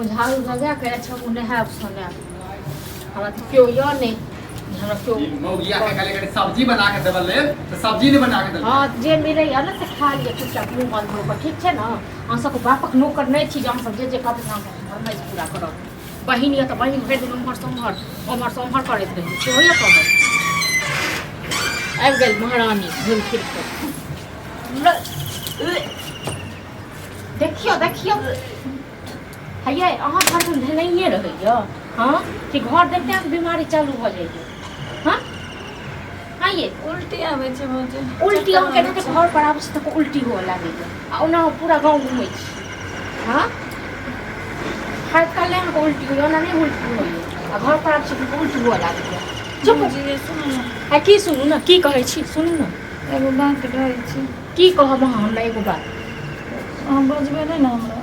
झाड़ू लगा के अच्छा हम नहायब सोनायब। हमरा तऽ केओ यऽ नहि जे हमरा केओ ई मौगिया के कहले कनी सब्जी बना के देबल लेल तऽ सब्जी नहि बना के देलकै। हँ, जे मिलैया ने से खा लिअ चुपचाप मुँह बंद भऽ कऽ, ठीक छै ने? अहाँ सबके बापक नौकर नहि छी जे अहाँ सब जे जे कहबै से अहाँ सब फरमाइश पूरा करब। बहिन यऽ तऽ बहिन भरि दिन ओम्हरसँ ओम्हर ओम्हरसँ ओम्हर करैत रहै से होइए कहब। आबि गेल महारानी घुमि फिर कऽ। देखियौ देखियौ हैये, अहाँ हरदम धेनैये रहैया। हँ कि घर देखते अहाँके बीमारी चालू भऽ जाइए? हँ हँ ये। उल्टी आबै छै भौजी। उल्टी अहाँके एनाहिते घर पर आबै छै तऽ उल्टी हुअ लागैए आ ओना हम पूरा गाँव घुमै छी। हँ, खाइत काल नहि अहाँके उल्टी होइए, ओना नहि उल्टी होइए आ घर पर आबै छी तऽ उल्टी हुअ लागैए। चुप। भौजी ये, सुनू ने। आ की सुनू ने, की कहै छी सुनू ने। एगो बात कहै छी। की कहब अहाँ हमरा एगो बात? अहाँ बजबै नहि ने हमरा?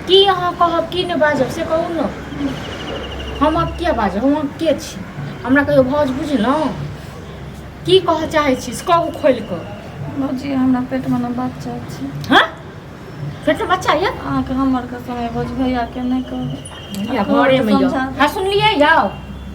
की अहाँ कहब, की नहि बाजब से कहू ने। हम आब किया बाजब? हम अहाँ के छी? हमरा कहियो भौज बुझलहुँ? की कहऽ चाहै छी से कहू खोलि कऽ। भौजी, हमरा पेटमे ने बच्चा छै। हँ, पेटमे बच्चा यऽ? अहाँके हमर कसम यऽ भौजी, भैयाके नहि कहबै। भैया घरेमे यऽ। हँ, सुनलियै यौ?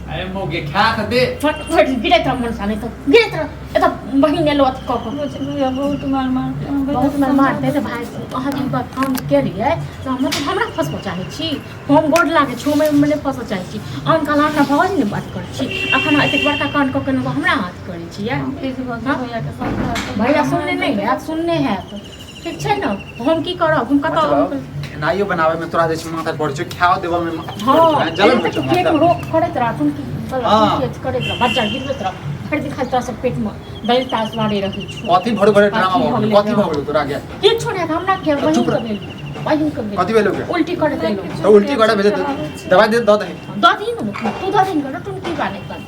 अरे मौगे, खा तऽ दे। फट फट गिरैत रह मनसा, नहि तऽ गिरैत रह। एतऽ बहिन एलो अथी कऽ कऽ। भौजी, भैया बहुत मार मारते हैं। भैया बहुत मार समझा मारतै तऽ भाय, अहाँ जे ई बात काम केलियै तऽ मतलब हमरा फँसबऽ चाहै छी? हम गोड़ लागै छी, हम एहिमे नहि फँसऽ चाहै छी। आन काल अहाँ भौज नहि बात करै छी, अखन अहाँ एतेक बड़का कांड कऽ केलहुँ तऽ हमरा हाथ करै छियै? प्लीज भौजी। हँ? भैयाके समझा दियौ। भैया सुनने नहि हैत, सुनने हैत, ठीक छै ने? हम की करब? हम कतऽ मतलब खेनाइयो बनाबै में तोरा जे छै माथा पड़ै छै, खाओ देबऽ में माथा हँ पड़ै छै, जलन होइ छै पेट में माथा। रोक करैत रह तुम की हाँ। की करैत रह, बच्चा गिरबैत रह भरि दिन, खाली तोरा सब पेट में दलि तास मारे रहै छौ। कथी भरे भरे ड्रामा कथी भऽ भऽ गेलै? गेलै? कथी भऽ गेलै तोरा गे? किछो नहि, हमरा के तऽ बहिन चुप के रह। भेल, बहिन के भेल। कथी भेलौ गे? उल्टी करैत एलौ। तऽ उल्टी करे भेजे दवाइ दे दऽ दही। दऽ दही ने, तू दऽ दही ने, तुम की बात कर।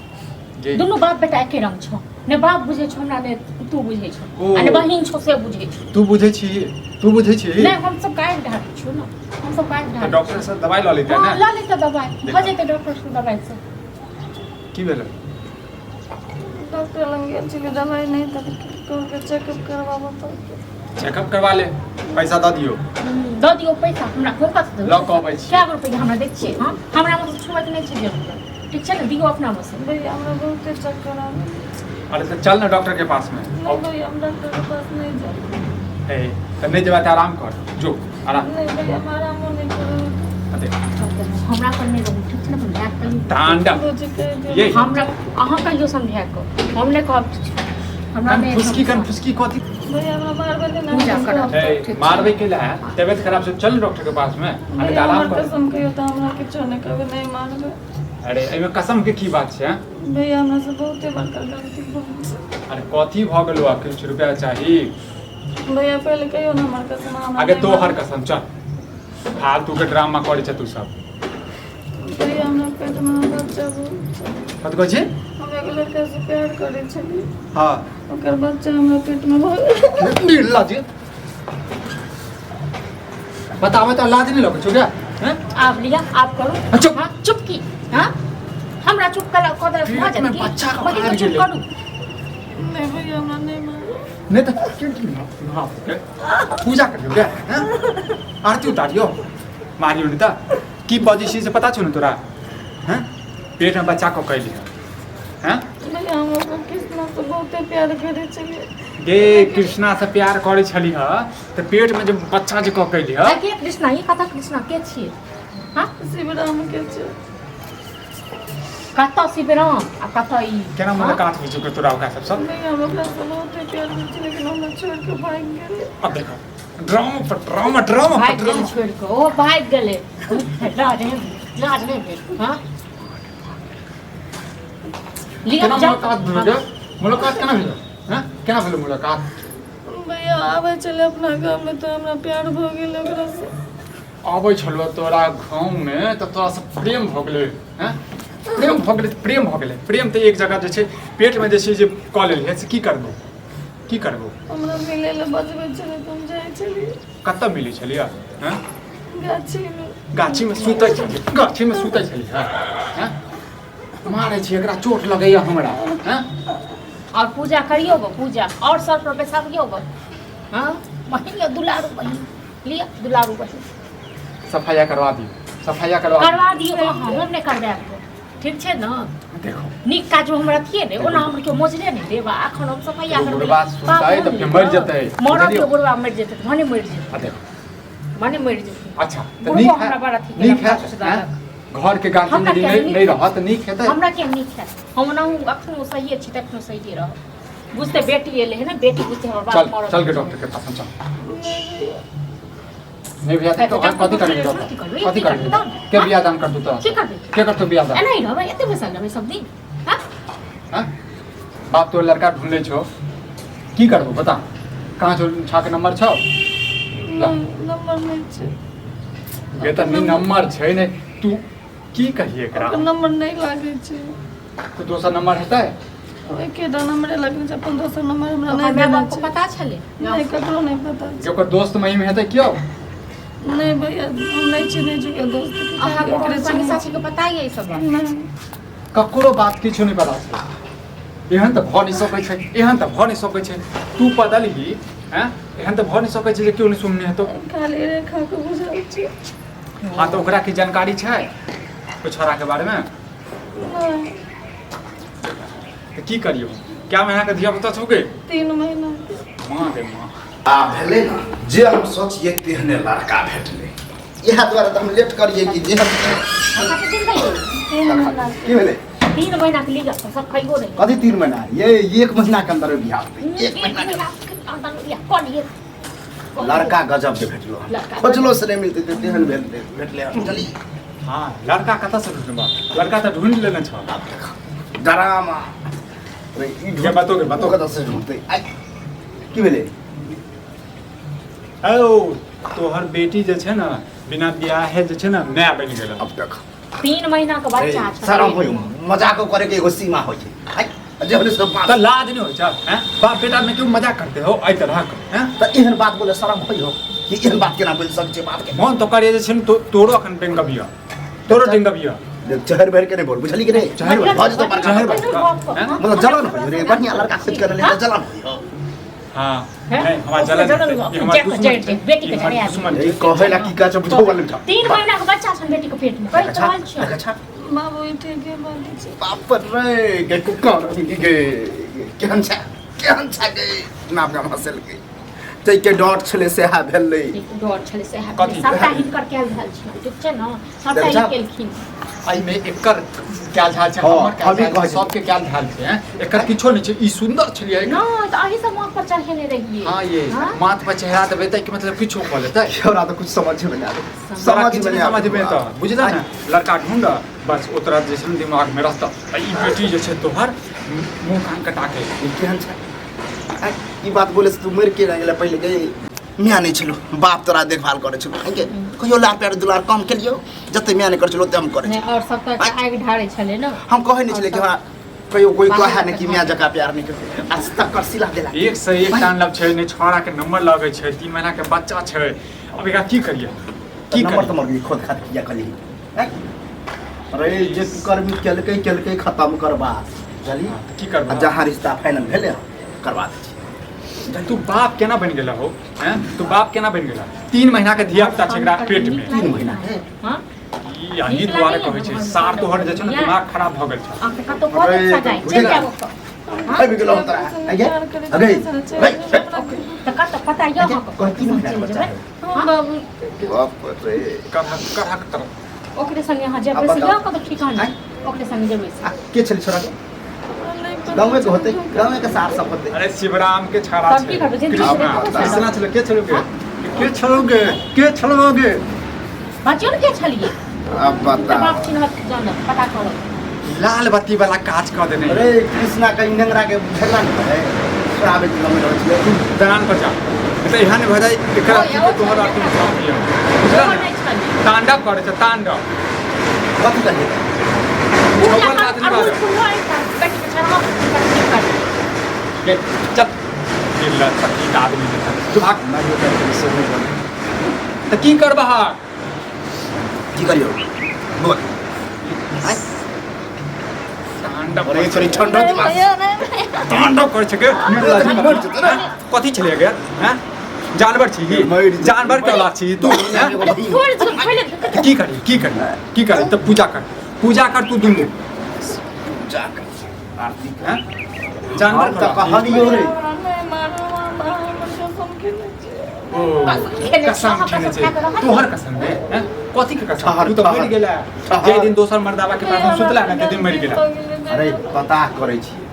गे दुनू बाप बेटा एके रंग छौ, ने बाप बुझै छौ हमरा, ने तू बुझै छौ ओ। आ ने बहिन छौ से बुझै छौ। तू बुझै छी? तू बुझै छी? नहि, हम सब गाय ढारै छियौ ने, हम सब गाय तऽ ढारै। डॉक्टर से दवाइ लऽ लेतै हँ ने? लऽ लेतै दवाइ, भऽ जेतै डॉक्टर से दवाइ से। की भेलै? डॉक्टर लग गेल छलियै, दवाइ नहि देलकै, कहलकै चेकअप करबाबऽ पड़तै। चेकअप करवा ले, पैसा दऽ दियौ। दऽ दियौ पैसा हमरा, हम कतऽ देबै? लऽ कऽ अबै छी। कए गो रुपैआ हमरा दै छियै? हँ, हमरा मतलब छुअत नहि छै जरूरत, ठीक छै ने? दियौ अपना बस। भैया, हमरा बहुते चक्कर आबै। अरे तऽ चल ने डॉक्टर के पास में। नहीं भैया, हम डॉक्टर के पास नहीं जाए। ए तऽ नहि जेबा तऽ आराम कर, जो आराम। नहीं भैया, हम आरामो नहीं करब। अरे हमरा पर नहि रहू, ठीक छै ने? अपन भाय कहियौ। तांडव भौजी, कहि दियौ। ये। हमरा अहाँ कहियौ समझा कऽ, हम नहि कहब किछु, हमरा कन नहि। फुसकी, कन फुसकी कथी? भैया, हमरा मारबै नहि ने? पूजा करब। ए ठीक छै। मारबै के ला? तबियत खराब छै, चल डॉक्टर के पास में आ नहीं तऽ भैया, आराम हमर कर। कसम कहियौ तऽ हमरा किछो नहि कहबै, नहि मारबै। अरे एहिमे कसम के की बात छै, हँ? भैया, हमरा से बहुते बड़का गलती भऽ गेल। अरे कथी भऽ गेलो? आ किछु रुपया चाही? भैया, पहिले कहियौ ने हमर कसम, हमरा आगे नहि तोहर मारबै। कसम, चल। फालतू के ड्रामा करै छै तू सब। भैया, हमरा पेटमे बच्चा बहुत छै। कथी कहै छी? हम एगो लड़का से प्यार करै छलियै। हँ। ओकर बच्चा हमरा पेटमे भऽ गेल। निर्लज, बताबै तऽ लाज नहि लगै छौ क्या, हैं? आब लिअ, आब करू। आ, चुप। हाँ, चुप की? हाँ, हमरा चुप कला कऽ देलक भऽ पेटमे जायत की? बच्चा के बहिन आबि के चुप गेलै। करू। नहि भैया, हमरा नहि मारू। नहि तऽ क्यों की हाँ के पूजा करियौ क्या, हैं? आरती उतारियौ, मारियौ नहि तऽ। की बजै छी से पता छौ ने तोरा, हैं? पेटमे बच्चा कऽ कैली हैं? भैया, हम ओकर कृष्णा से बहुते प्यार करै छलियै। गे, कृष्णा से प्यार करै छली ह तऽ पेटमे जे बच्चा जे कऽ कैली ह? के कृष्णा? ई कतऽ कृष्णा के छियै? हाँ? शिवराम के छै। कतऽ शिवराम आ कतऽ ई? केना हाँ? मुलाकात होइ छौ तोरा ओकरा सबसँ? भैया, हम ओकरा से बहुते प्यार करै छलियै, लेकिन हमरा छोड़ि कऽ भागि गेलै। अब देखो, ड्रामा पर ड्रामा, ड्रामा पर भागि गेलै ड्रामा। छोड़ि कऽ, ओ भागि गेलै। लाज नहि, लाज नहि भेल? हाँ, लिअ। केना जाउ। मुलाकात भेल गे? मुलाकात केना भेल, हैं? केना भेल मुलाकात? भैया, आबै छलै अपना गाममे तऽ हमरा प्यार भऽ गेल ओकरासँ। अबै छलो तोरा गाँवमे तऽ तोरासँ प्रेम भऽ गेलै, हैं? प्रेम भऽ गेलै तऽ प्रेम भऽ गेलै। प्रेम तऽ एक जगह जे छै पेटमे जे छै जे कऽ लेलियै से की करबो, की करबो? हमरा मिलै लए बजबै छलै तऽ हम जाइ छलियै। कतऽ मिलै छलियै, हैं? गाछीमे। गाछीमे सुतै छलियै? गाछीमे सुतै छलियै, हैं? मारै छी एकरा, चोट लगैया हमरा, हैं? और पूजा करियौ गो पूजा, और सर पर बैसाबियौ गो। हाँ बहिन, यौ दुलारू बहिन, लिअ दुलारू बहिन। सफाया करवा दियौ, सफाया करवा दियौ। करवा दियौ अहाँ, हम नहि करबायब। ठीक छै ने? देखो, नीक काज हमर अथिए नहि, ओना हमर केओ मोजरे नहि देब। आ एखन हम सफैया करबै, बुढ़बा सुनतै तऽ फेर मरि जेतै। मरत। बुझलियौ? बुढ़बा मरि जेतै तऽ भने मरि जेतै। आ देखो, भने मरि जेतै। अच्छा तऽ बुढ़बो नीक हमरा है, बड़ अथी नीक केलक, है, सुधारक। हैं? घर के गार्जियन हमरा यदि किया नहि नीक नहि हैत? रहत तऽ नीक हेतै? हमरा किया नीक हैत? हम ओनाहु अखनो सहिए छी तऽ अखनो सहिए रहब। बुझते बेटी एलै है ने, बेटी बुझते हमर बाप चल मरत। चल के डॉक्टर के पास हम चल। नहीं भैया, तो डॉक्टर कथी करबी? की डॉक्टर करबै? कथी की करबी? करबै? के बियाह दान कर दू तोरा? की करबै? के करतौ बियाह दान? एना ही रहबै, एते बैसल रहबै सब दिन? हाँ? हाँ? बाप तोर लड़का ढूंढले छो, की करबो बता? कहाँ छौ? छा के नंबर छौ? नहि, नंबर नहि छै। गे तऽ नहीं नंबर छै ने, तू की कहिए एकरा? ओकर नंबर नहि लागै छै। तो दोसर नंबर हेतै? एकेटा नंबरे लगने छै, अपन दोसर नंबर हमरा ओकर नहि माय देने बापके छै। पता छलै? नहि, ककरो नहि पता जे छै। ओकर दोस्त महिम हेतै क्यो? नहि भैया, हम नहि चिन्है छी ओकर दोस्त के। अहाँके ओकरे संगी चिन्है साथीके पता यऽ ई सब बात? छी। नहि। ककरो बात किछु नहि पता छै। एहन तऽ भऽ नहि सकै छै, एहन तऽ भऽ नहि सकै छै। तू बदलही हैं, एहन तऽ भऽ नहि सकै छै जे केओ नहि सुनने हेतौ। खाली रेखा के बुझल छै। हाँ, तऽ ओकरा की जानकारी छै ओहि छोड़ाके बारेमे? नहि। तऽ की करियौ? क्या महीना के धिया पुता छौ गे? 3 महीना के। माँ गे माँ। आ भेलै ने जे हम सोचिए तेहने लड़का भेटलै। इएह दुआरे तऽ हम लेट करिए कि जे हम हमरा कते दिन भेलै? 3 महीना के। की भेलै? 3 महीना के लीग सब खइबो नहि। कथी 3 महीना? ये 1 महीना के अंदर बियाह होतै। एक महीना के अंदर बियाह कऽ लिए। लड़का गजब के भेटलो। लड़का खोजलो से नहि मिलतै तऽ तेहन भेटलै, भेटलै हन। चली। हाँ, लड़का कतऽ से ढूंढबा? लड़का तऽ ढूंढि लेने छौ। आब देख डरामा रे ई। गे बतो गे, बतो। कतऽ से ढूंढतै? आइ की भेलै? औ तोहर बेटी जे छै ने, बिना बियाहे जे छै ने माय बनि गेल। अब देख, 3 महीना के बच्चा छै। शरम होइ, मजाको करे के एगो सीमा होइ छै। आइ जे होले सब बात तऽ लाज नहि होइ छै हैं? बाप बेटा में क्यों मजाक करते हो एहि तरहक हैं? तऽ एहन बात बोले शरम होइ हो कि एहन बात केना बोलि सकै छै बाप के? मन तो करिए जे छै ने तोरो अखन डेंगबिया, तोरो डेंगबिया। देख, चहर भरि के नहि बोल, बुझली कि नहि? चहर भरि। भऽ जेतौ बड़का। चहर भरि। हैं? मतलब जलन होइ रे, बढ़िया लड़का खोजि के ले जलन होइ हो। हाँ। हैं? नहीं, हमार जलन जलन हेतै। हुआ। ई हमर जाके दुश्मन जड़ि छै। दे, बेटी के ई हमर जड़िया दे। दुश्मन ई छै। कहै ला की कहै छै बुझो वाला छौ। 3 महीना के बच्चा छन बेटी के पेट में, कहि देखा रहल छा, देखा छियौ। छा। बाबू, ई ठीके बाजै छै। बाप रे गे, कुकर गे, केहन छै, केहन छै गे? नाम गाम हँसेलकै ताहिके डर छलै, सएह भेलै। डर छलै सएह। कथी? सबटा हिनकर कयल भेल छै, ठीक छै ने? सबटा देखा? ई केलखिन। एहिमे एकर कयल झाल छै, हाँ, हमर कयल हमही झाल छै, कहै छी। सबके कयल झाल छै हैं? एकर किछो नहि छै। ई सुन्दर छलियै। नहि तऽ अही सब माथ पर चढ़ेने रहियै। हाँ, ये हाँ? माथ पर चढ़ा देबै तऽ मतलब किछो कऽ लेतै। हमरा तऽ कुछ समझ में नहि आबै, तोरा समझ किछु में नहि नहि समझ में आबै। तऽ बुझल ने, लड़का ढूंढ बस, ओ तोरा जे छै ने दिमाग में रहतौ। आ ई बेटी जे छै तोहर मुँह कान कटा के। ई केहन छै? आँय, ई बात बोले से तू मरि के रहि गेलै। पहिले गे माय नहि छलौ, बाप तोरा देखभाल करै छलौ। आँय गे, कहियो लाड़ प्यार दुलार कम केलियौ? जते माय नहि करै छलौ ओते हम करै नहि छलौ। और सब तऽ आगि ढारै छलै ने। हम कहै नहि छलै कि हमरा कहियो कोई कहे नहि कि माय जकाँ प्यार नहि करै। आ तकर सिला देला। एक से एक तांडव छै ने, छौड़ा के नंबर लगै छै, 3 महीना के बच्चा छै। अब एकरा की करिए, की नंबर करिए? तमर के खोद खाद किया कली? आँय? अरे जे तू कर्मी केलकै केलकै, खत्म करबा बुझली। हाँ, तऽ की करबा? आ जहाँ रिश्ता फाइनल भेलै करबा दै छी। तू बाप केना बनि गेला हो हैं? तू बाप केना बनि गेला? 3 महीना के धिया पुता छै एकरा पेट में। 3 महीना के? हाँ? ई अही दुआरे कहै छै, सार तोहर जे छै ने दिमाग खराब भऽ गेल छै। अहाँके कतौ कऽ देत सगाइ, चलि जायब ओतऽ। आबि गेलौ तोरा। आइ गे, अगे, रे, तऽ कतऽ पता यऽ अहाँके? कहै 3 महीना के बच्चा है। हाँ बाबू। बाप रे। करहक करहक तरफ ओकरे संगे अहाँ जेबै आ से बताउ। यऽ कतौ ठिकाना? आँय? ओकरे संगे जेबै से? आ के छलै छोरा के? हमरा नहि पता। गाँवे के होतै, गाँवे के सार सब होतै। अरे शिवराम के छाड़ा तब छै। की करबै? जिंदगी कृष्णा में कतौ कृष्णा छलै। के छलौ गे, के छलौ गे, के छलौ गे? बच्चो ने के छलियै? अब तऽ बता। बाप चिन्हत जानत, पता करत। लाल बत्ती वाला काज कऽ देने। अरे कृष्णा के नेंगरा के झगड़ा नहि करे, छोड़ाबे के गाँव में रहै छलै। तू दलान पर जा, तऽ एहन भऽ जाइ एकरा ओ, अथी के तोहर अथी में काम दिअ, बुझल ओहो ने? नहि छलै। तांडव करै छै तांडव। कथी करियै? छौपल बात नहि अड़हुल बाजऽ। फूल होय तऽ बेटी के चढ़ाउ, की करबै? गे, चल निर्लज सतीत आदमी जे छै। तू भाग। मारियो कर से नहि बोले। तऽ की करबह? की करियौ बोल? आँय? तांडव अरे छोरी, ठंडा नहि दिमाग। भैया, नहि। तांडव करै छै गे निर्लज। मरि जेतै ने। कथी छलै गे हैं? जानवर छी मरि जेतै। जानवर के औलाद छी तू हैं? छोड़ छोड़ पहिले तऽ की करी की करी की करी तऽ पूजा कर पूजा कर तू दुनू पूजा कर आरती कर हैं? जानवर हम के तऽ औलाद छी। कहलियौ रे हमरा नहि मारू मामा हमर कसम खेने छियै ओ, कसम खेने छै, कसम अहाँ खेने कसम छै खा कऽ रहल तोहर कसम रे हैं? कथी के कसम ठहर, तू तऽ मरि ठहर। गेला ठहर। जे दिन दोसर मर्दाबा के पास हम सुतला ना ते दिन मरि गेला अरे पता करै छियै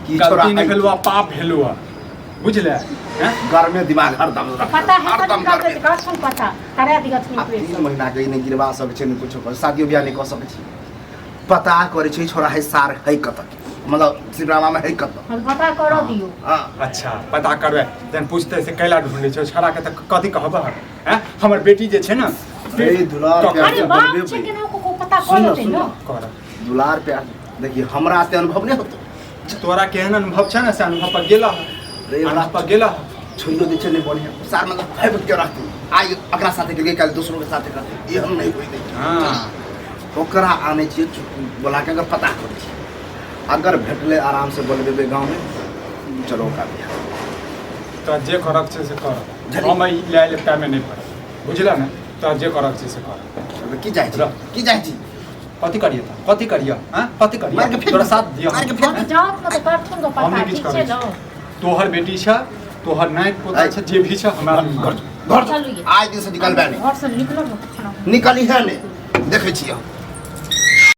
की छोरा गलती नहि भेलुआ पाप भेलुआ बुझले हैं? गर्मे दिमाग हरदम रख पता है हरदम कथी गर्मे करते करथुन पता करा दिहथुन आ 3 महीना के नहि गिरवा सकै छै नहि कुछो कर शादियो बियाह नहि कऽ सकै छै पता करै छै छोरा है सार है कतऽ के मतलब शिवरामा में है कतऽ हम पता करऽ दियौ हाँ अच्छा पता करबै जहन पूछतै से कैला ढूंढै छै छोड़ा के तऽ कथी कहबह हैं हमर बेटी जे छै ने ए, दुलार कऽ- प्यार अरे से बाप बोलबे छै भाई। केना को पता कर सुन न, लेतै सुन ने न। कर दुलार प्यार देखिए हमरा से अनुभव नहि होतो तोरा केहन अनुभव छै ने से अनुभव पर गेला रे अनुभव पर गेला छोड़ियो दै छै नहि बढ़िया सार मतलब फाइव के रहतै आइ एकरा साथे गेलियै काल्हि दोसरो के साथे करतै एहन नहि होइ दै छै। हाँ ओकरा आनै छियै बोला के अगर पता करै छियै अगर भेटलै आराम से बोलबेबै गाँवमे चलो ओकरा बियाह तोरा जे करक छै से कर झली। हम ई लए लेपटामे नहि पड़ब बुझल ने तोरा जे करक छै से कर तऽ की चाहै छी रह। की चाहै छी कथी करियै तऽ कथी करियै हँ कथी मारि करियै के फेंक तोरा साथ दिअ मारि के फेंक हम जात ने तऽ करथुन गो हम पता नहि किछु ठीक छै करै ने छी तोहर बेटी छ तोहर नाति पोता छ जे भी छ हमरा घर घर चलू ये। आइ दिन से निकलबै नहि घर से निकलब ने तखन हम निकली है नहि देखै छियै हम।